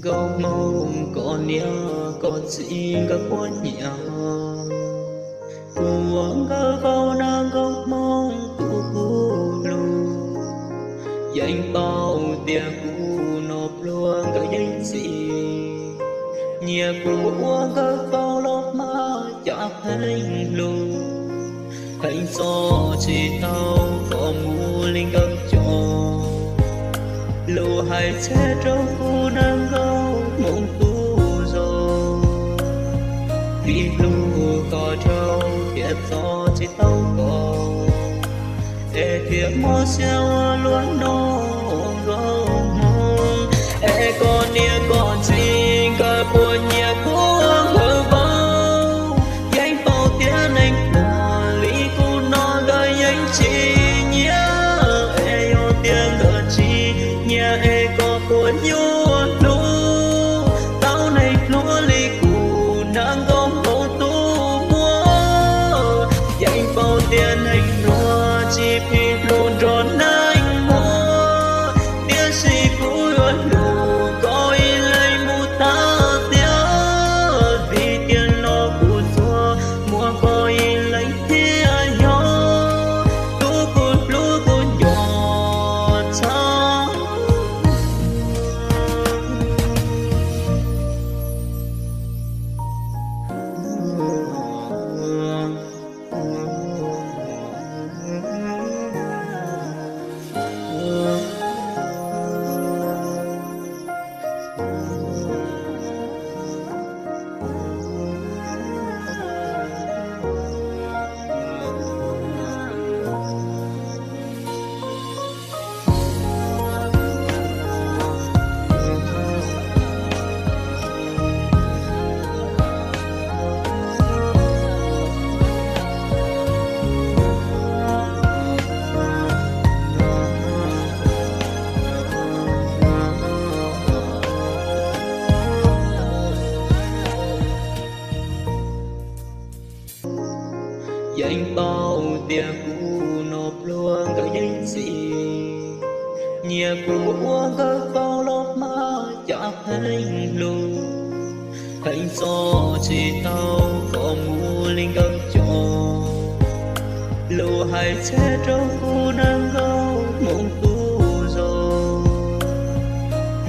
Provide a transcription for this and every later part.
Nkauj Hmoob, koj niam koj txiv nkawd puas nyiam kuv ua nkawd vauv na? Nkauj Hmoob, kuv kuj hlub, yeej paub tias kuv no pluag nkawd yeej txim. Nyias kuv ua nkawd vauv los mas cas pheej hlub, pheej txo tsis tau kom mus li nkawd cov. Lus hais txheb rau kuv na Nkauj Hmoob tus zoo, vim hlub koj dhau thiaj txo tsis tau koj, es thiaj mob siab ua luaj no Nkauj Hmoob. Es koj niam koj txiv nkawd puas nyiam kuv ua nkawd vauv? Yeej paub tias neeg pluag li kuv no nkawd yeej tsis nyiam, es yog tias nkawd tsis nyiam es koj puas yuav hlub tau neeg pluag li kuv na Nkauj Hmoob tus muam? Yeej paub tias neeg pluag tsis phim hlub nrog neeg muam, tiam sis kuv yuav hlub koj ib leeg mus tag tiam, vim tias no kuv txuas muaj koj ib leeg thiaj yog tus kuv hlub kuv nco txog. Yeej paub tias kuv no pluag nkawd yeej txim, nyias kuv ua nkawd vauv los mas cas pheej hlub, pheej txo tsis tau kom mus li nkawd cov. Lus hais txheb rau kuv na Nkauj Hmoob tus zoo,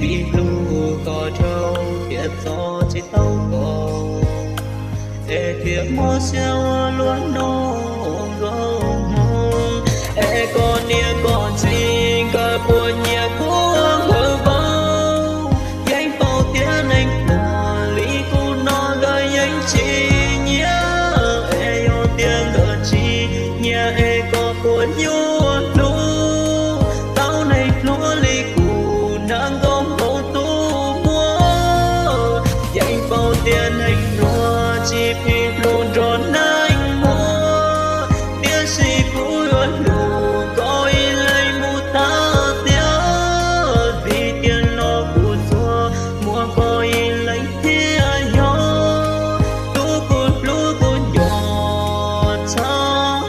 vim hlub koj dhau thiaj txo tsis tau koj, es thiaj mob siab ua luaj no Nkauj Hmoob. Es koj niam koj txiv nkawd puas nyiam kuv ua nkawd vauv? Yeej paub tias neeg pluag li kuv no nkawd yeej tsis nyiam, es yog tias nkawd tsis nyiam es koj puas yuav hlub tau neeg pluag li kuv na Nkauj Hmoob tus muam? Yeej paub tias neeg pluag tsis phim hlub nrog neeg muam, tiam sis kuv yuav hlub koj ib leeg mus tag tiam, vim tias no kuv txuas muaj koj ib leeg thiaj yog tus kuv hlub kuv nco txog.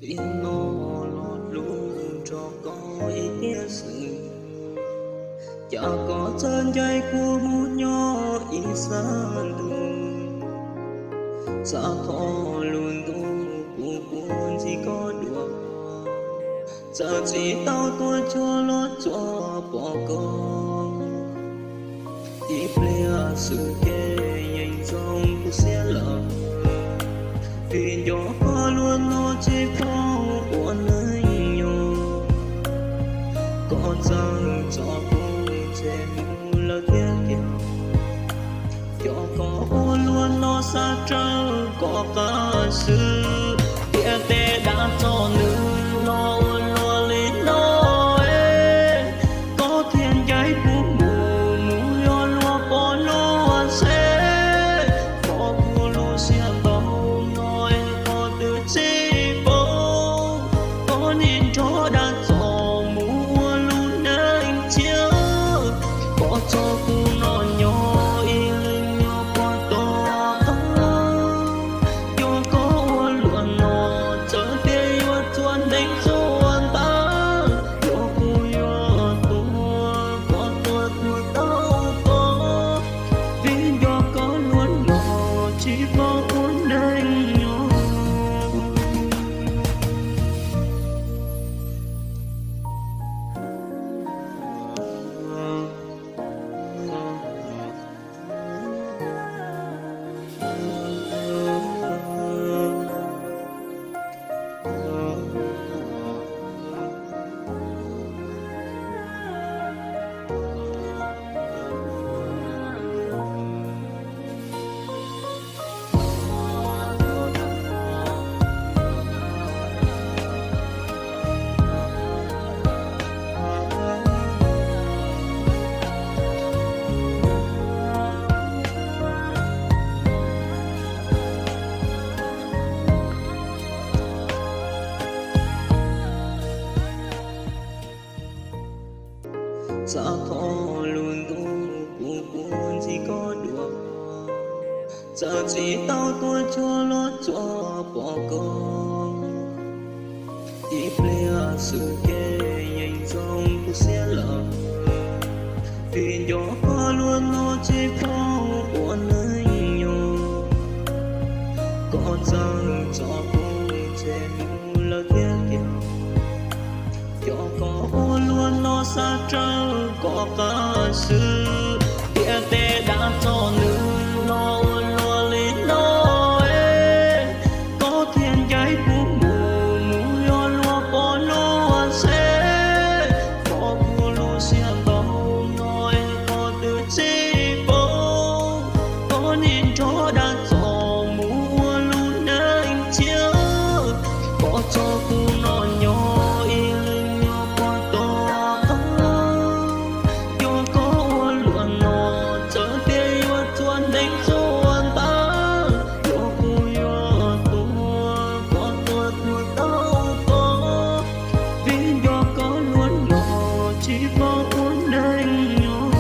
Tim no los hlub nrog koj ib tiam sis, cas koj txawj ncaim kuv mus nyob ib sab ntug. Xav thov lus ntuj kuv kuv ntxim koj dua, txawm tsis tau tuaj cuag los tsuas pom koj. Ib pliag xwb ces yeej zoo kuv siab lawm, vim nco koj luaj no tsis paub ua neeg nyob. Koj txawj tso kuv tseg mus lawm thiab tiag, cov koj ua luaj no xav raws txog nws los ua luaj li no, koj thiaj ncaim kuv mus, mus yog luag pom luag xwb. Pom kuv lub siab ntau no, koj twb tsis paub, koj niaj nrog dab txog mus ua lub neej txhiab. Koj txog kuv no nyob ib leeg nyob pom toj tag, yog koj ua luaj no, txawm tias yuav txhua neej txhua nta, yog kuv yuav tuag, koj tuag tuag tau koj, vim nco koj luaj no, tsis paub ua neej nyob. Txaj thov lus ntuj, kuv kuv ntxim koj dua, txawm tsis tau tuaj cuag los txog pom koj. Ib pliag xwb ces yeej zoo kuv siab lawm, vim nco koj luaj no tsis paub ua neej nyob. Koj txawm tso kuv tseg mus lawm thiab tiag, cov koj ua luaj no xav raws koj qab xwb. Tiam tej dab txog nws los ua luaj li no, koj thiaj ncaim kuv mus, mus yog luag pom luag xwb. Pom kuv lub siab ntau no, koj twb tsis paub, koj niaj nrog dab txog mus ua lub neej txhiab. Koj txog kuv no nyob ib leeg nyob pom toj tag, yog koj ua luaj no, txawm tias yuav txhua neej txhua nta, yog kuv yuav tuag, koj tuag tuag tau koj, vim nco koj luaj no, tsis paub ua neej nyob.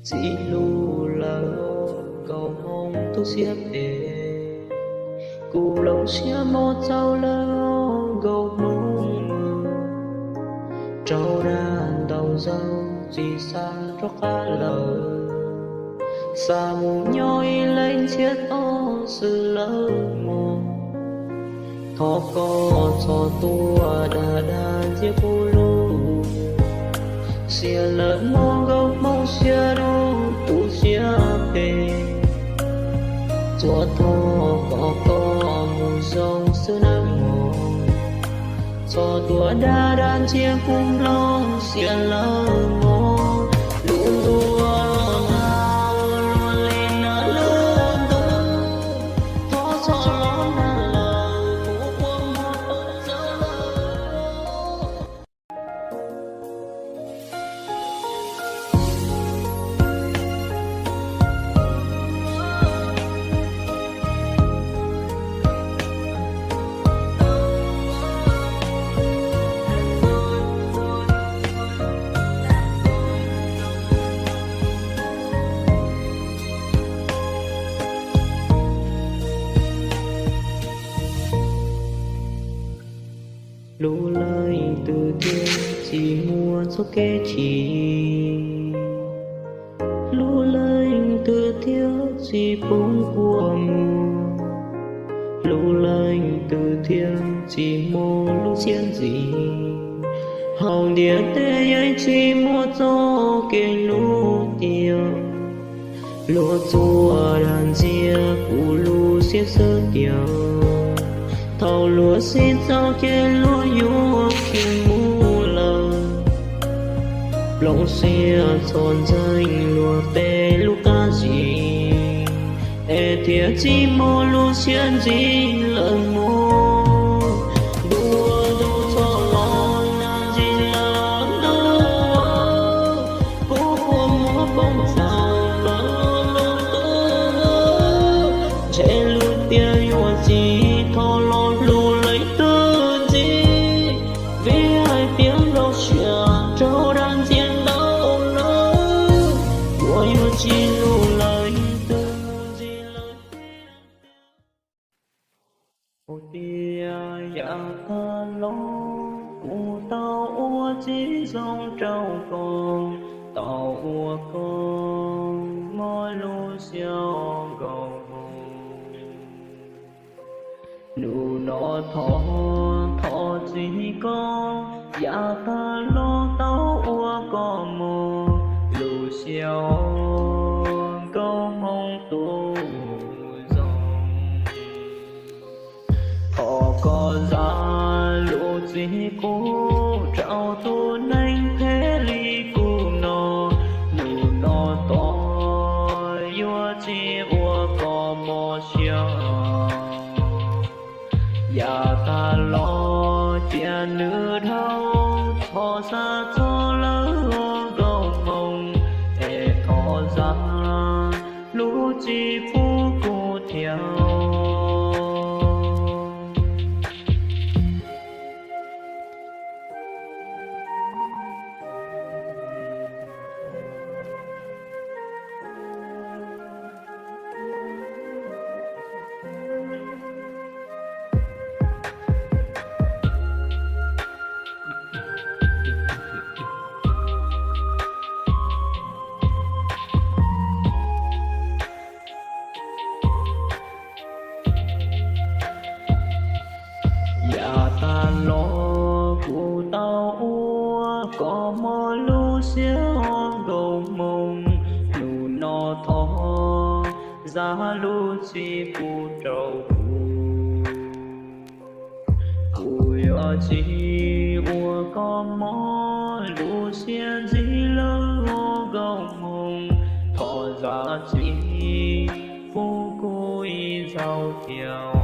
Txij hnub lawm Nkauj Hmoob tu siab phem, kuv hloov siab mob txaus lawm Nkauj Hmoob, raug dag ntau zaus tsis xav rov qab lawm, xav mus nyob ib leeg ntxhiab to xwb lawm mog. Thov koj txhob tuaj dag dag ntxias kuv lub siab lawm mog Nkauj Hmoob, siab dub tu siab phem. Txhua txhua koj koj mus zoo xwb nawb mog, txhob Tuaj dag dag ntsia kuv nplooj siab lawm mog, lub ntuj los nag ua luaj li na lub ntuj, thov txhob los nag lawm, kuv quaj muag poob txawv lawm. Lub leej twg thiaj tsis muaj txoj kev chim? Lub leej twg thiaj tsis poob kua muag? Lub leej twg thiaj tsis muaj lub siab ntxim? Hauv ntiaj teb yeej tsis muaj txoj kev hlub tiag. Luag txua dag ntxias kuv lub siab xwb tiag. Thaum luag sib txeeb ces luag yuav khiav mus lawm. Plooj siab txhob ntxeev luag peb lub qab zis, es thiaj tsis muaj lub siab ntxim lawm mog. Ntuj, ntuj txhob los nag ntxiv lawm ntuj, kuv quaj muag poob txawv lawm ntuj. Ntshe lub tiaj yuav txi, thov los hlub leej twg ntxiv, vim hais tias nplooj siab raug dag ntxias ntau lawm, kuv yuav tsis hlub leej twg ntxiv lawm. Hauv tiaj yav tag los kuv tau ua txiv zoo rau koj, tau ua koj mob lub siab nkaus hmo. Hnub no thov, thov txim koj, yav tag los tau ua koj mob lub siab nkaus hmoo tus zoo. Thov koj zam lub txim pub rau tus neeg phem li kuv no. Hnub no thov yuav tsis ua koj mob siab. Yav tag los cia nws dhau, thov xa txog lawm nkaus hmoo, es thov zam lub txim pub kuv thiab. Yav tag los kuv tau ua koj mob lub siab nkaus hmoo, hnub no thov zam lub txim pub rau kuv. Kuv yuav tsis ua koj mob lub siab ntxiv lawm nkaus hmoo, thov zam txim pub kuv ib zaug thiab.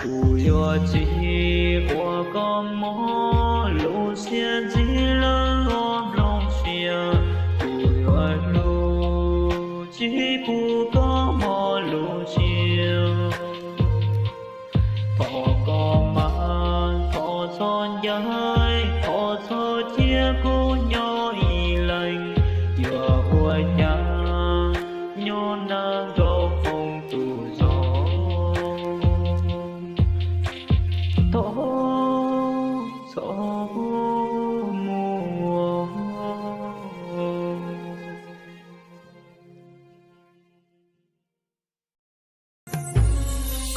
Kuv yuav tsis ua koj mob lub siab ntxiv lawm nplooj siab, kuv yuav hlub tsis pub koj mob lub siab. Thov koj mas thov txhob ncaim, thov txhob cia kuv nyob ib leeg, yuav ua cas nyob nag nkaus hmoo tus zoo. Thov txhob mus.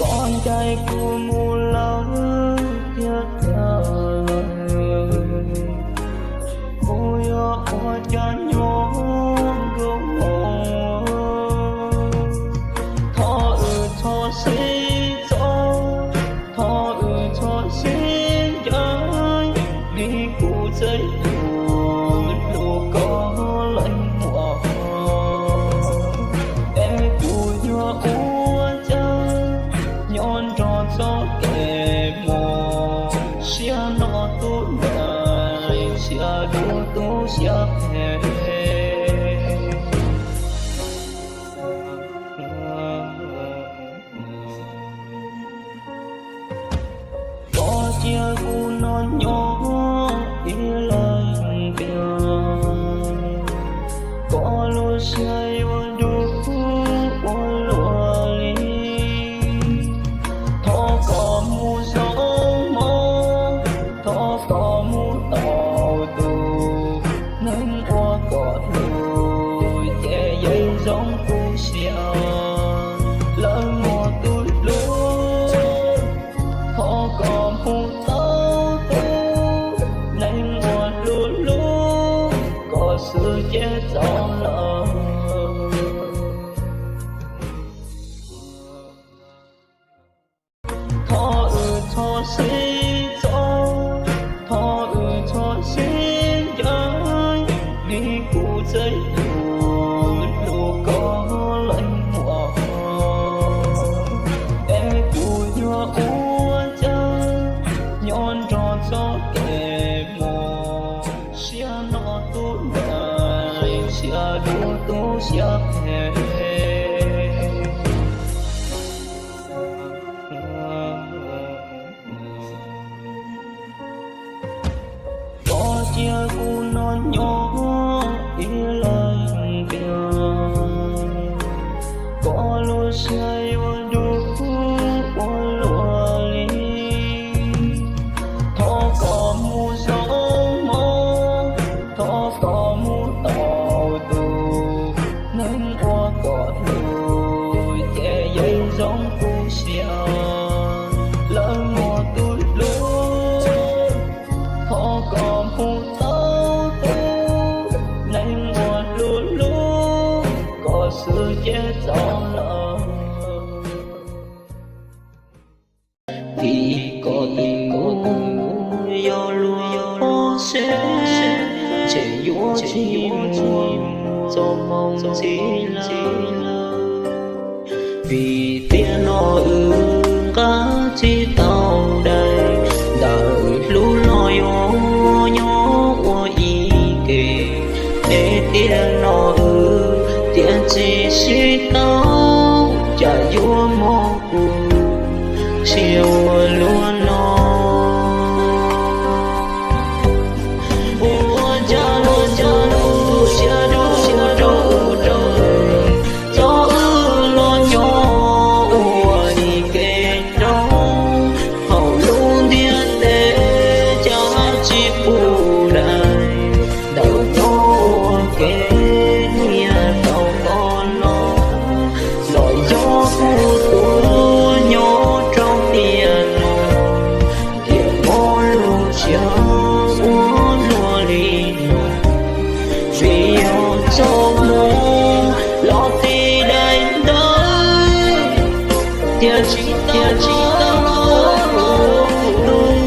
Koj ncaim kuv mus lawm tiag tiag, kuv yuav ua cas nyob nkaus hmoo. Thov wb txhob sib txeeb, thov wb txhob Kuv txeeb tus hlub koj leej muam, es kuv yuav ua cas nyob nrog txoj kev mus, siab no tub nraim, siab dub tub siab phem. Koj cia kuv noj nyob ib leeg tiag, koj lub siab yuav dub ua luaj li. Thov koj mus zoo mov, thov koj mus tau tus neeg uas koj hlub, ces yeej zoo kuv siab. Lawv muaj tus hlub, thov koj mus tau tus neeg uas hlub hlub koj xwb ces txaus lawm. Thov wb txhob sib txob, thov wb txhob sib ncaim, vim kuv txeeb tus hlub koj leej muam, es kuv yuav ua cas nyob nrog txoj kev mus, siab no tub nraim, siab dub tub siab phem. Koj cia kuv noj nyob ib leeg tiag, koj lub siab yuav dub ua luaj li. Thov koj mus zoo mov, thov koj mus tau tus neeg uas koj hlub, ces yeej zoo kuv siab. Lawv muaj tus hlub, thov koj mus tau tus neeg uas hlub hlub koj xwb ces txaus lawm. Vim koj tus hlub yog luag pob zeb, ntshe yuav tsis muaj txoj hmoo ntxiv lawm. Vim tiam no wb nqa tsis tau dai, ntawm hlub los yuav nyob ua ib ke. Es tiam no wb tiam tsis sib tau, cas yuav mob kuv siab ua luaj no. Ua cas luag tus siab dub rau rau, txo wb los nyob ua ib ke rau hauv lub ntiaj teb, cas tsis pub dai ntawm no ua ke. Niaj tau koj los, los yog kuv tus nyob rau tiam no, tiam mob lub siab ua luaj li no. Vim yog txoj hmoo los ti daim ntawv, tiam sis tiam sis tau los tus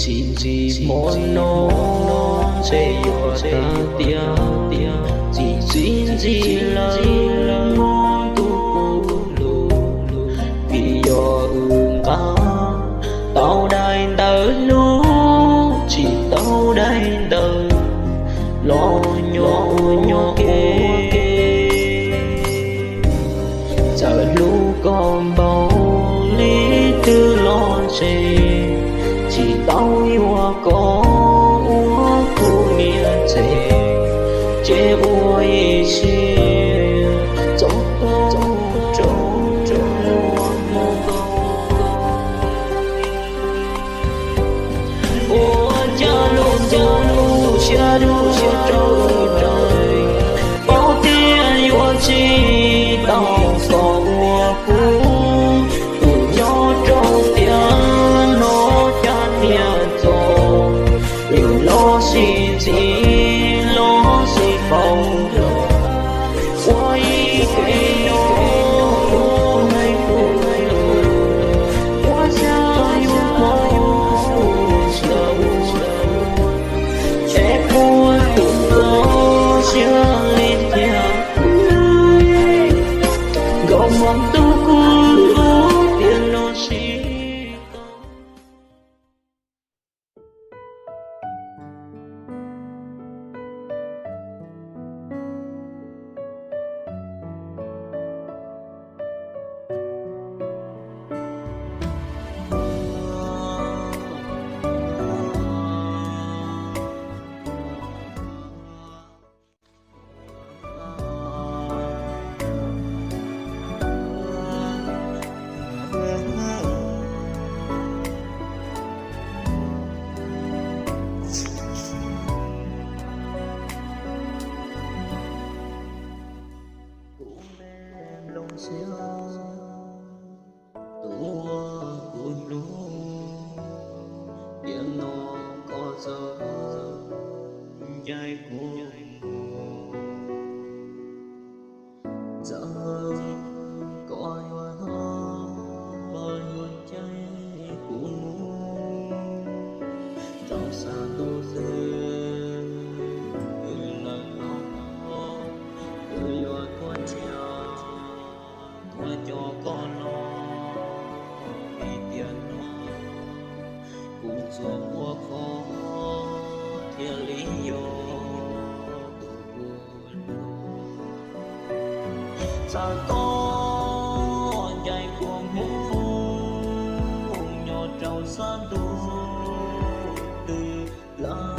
Tsis ntxim hmo no ntshe yuav tag tiam, tsis txi ntxi lawm muaj tus kuv hlub. Vim yog wb nqa tau daim ntawv hlub, tsis tau daim ntawv los nyob ua ke. Txawm hlub koj npaum li twg los ntshe, tsis tau yuav koj ua kuv niam tsev, ces ua ib siab txog rau rau luag mus. Xav ntuj xwb, lawm no, kuv yuav tuaj nrhiav, tuaj coj koj los, vim tias no kuv txhua qhov thiaj li yog tus kuv hlub. Txawm koj ncaim kuv mus nyob rau sab ntuj twg lawm,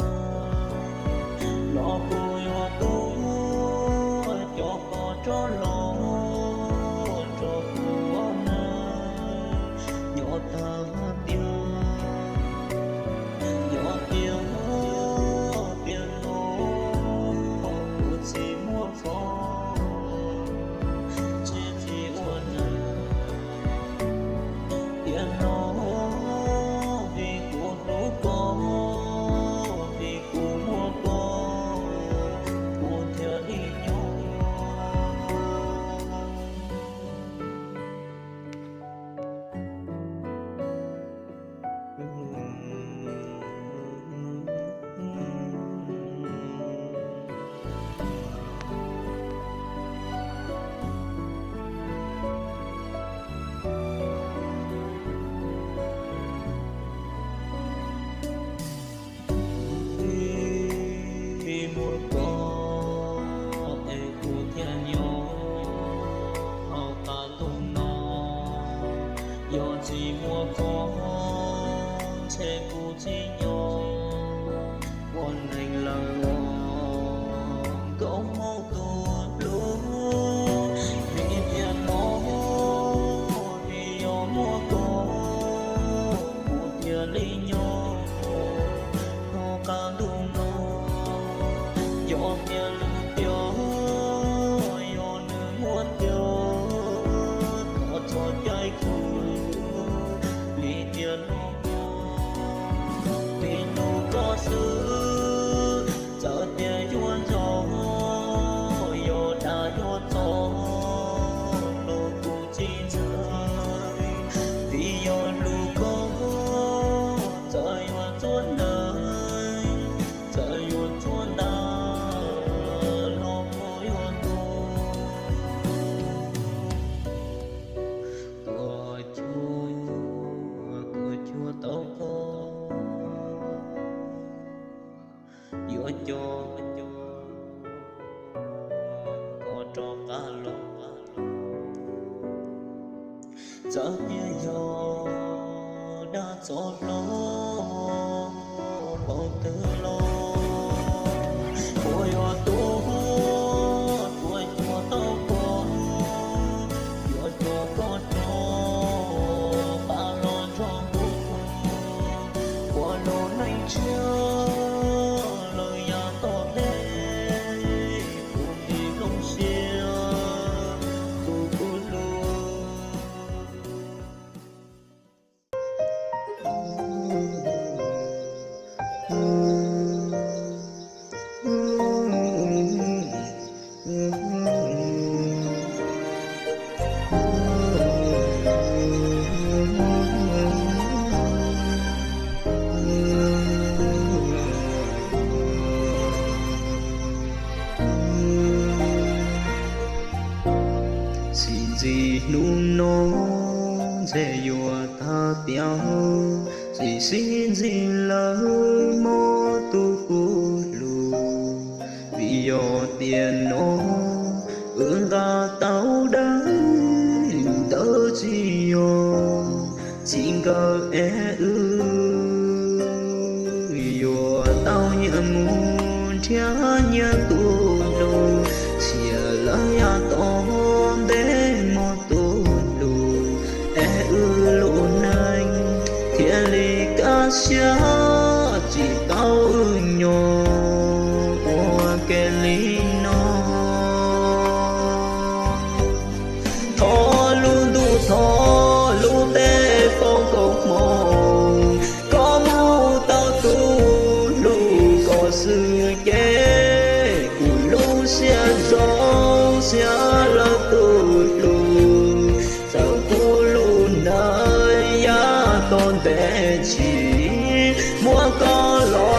los kuv yuav tuaj coj koj rov los rau kuv ua neej. Nyob tag tiam, nyob tiam, tiam no kuv tsis muaj qhov ntshe tsis ua neej. Tiam no vim kuv hlub koj, vim kuv muaj koj, kuv thiaj li nyob. Vim muaj koj es kuv thiaj nyob hauv qab ntuj no, yog tsis muaj koj ntshe kuv tsis nyob ua neej lawm los nkauj hmoob tus hlub. Vim tias no, vim yog muaj koj kuv thiaj li nyob hauv qab ntuj no. Yog tias lub tiaj, yog nws muaj tiaj, thov txhob caij kuv, vim tias no vim hlub koj xwb. Txawm tias yuav nco, yog dag yog txog los kuv tsis ntshai, vim yog hlub koj. Txawm yuav txhua hnub, txawm yuav txhua nta los kuv yuav tuaj, tuaj cuag, tuaj cuag tau koj, yuav coj koj rov qab los. Txawm tias yog dag txog los hauv twg los, kuv yuav tuaj, tuaj cuag tau koj, yuav coj koj rov qab los nrog kuv. Ua lub neej tshiab lawm yav tom ntej, kuv tiv lub siab tus kuv hlub. Txij ntxiv hnub no ntshe yuav tag tiam, tsis sib ntsib lawm mog tus kuv hlub. Vim yog tiam no wb nqa tau dab ntawd tsis yog txij nkawm es wb yuav tau nyias mus nrhiav nyias tus hlub. Txhiaj lawm yav tom ntej mog tus hlub, es wb lub neej thiaj li kaj siab tsis tau wb nyob ua ke li no. Thov lub ntuj thov lub teb foom koob hmoov, koj mus tau tus hlub koj xwb ces kuv lub siab zoo siab lawm tus hlub. Txawm kuv lub neej yav tom ntej tsis muaj koj los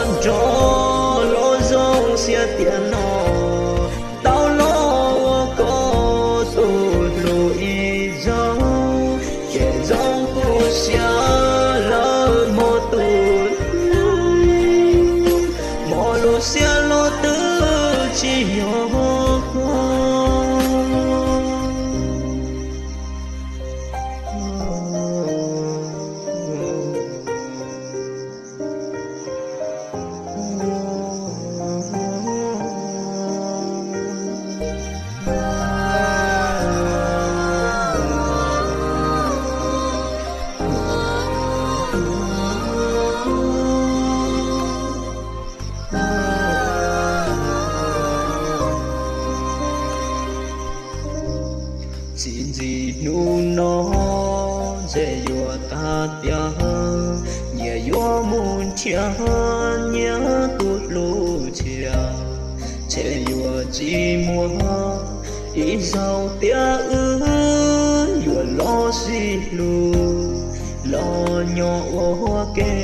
Thiab nyiam tus hlub tshiab, ntshe yuav tsis muaj ib zaug tiam wb yuav los sib hlub, los nyob ua ke.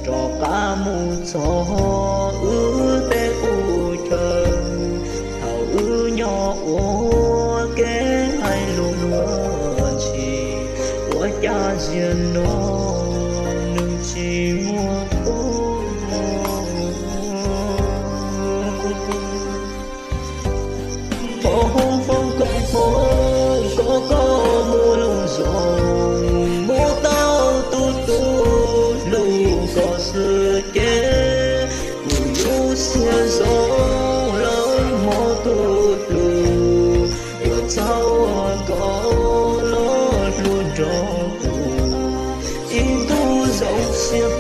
Rov qab mus txog wb tej qub chaw, thaum wb nyob ua ke hais lus luag ntxhi, ua cas ziag no nws tsis muaj qub. Thov foom koob hmoov kom koj muaj lub zog, muaj tau tus tus hlub koj xwb ces kuv lub siab zoo lawm hmo tus hlub, yuav txhawb koj los hlub nrog kuv, ib ntus zoo siab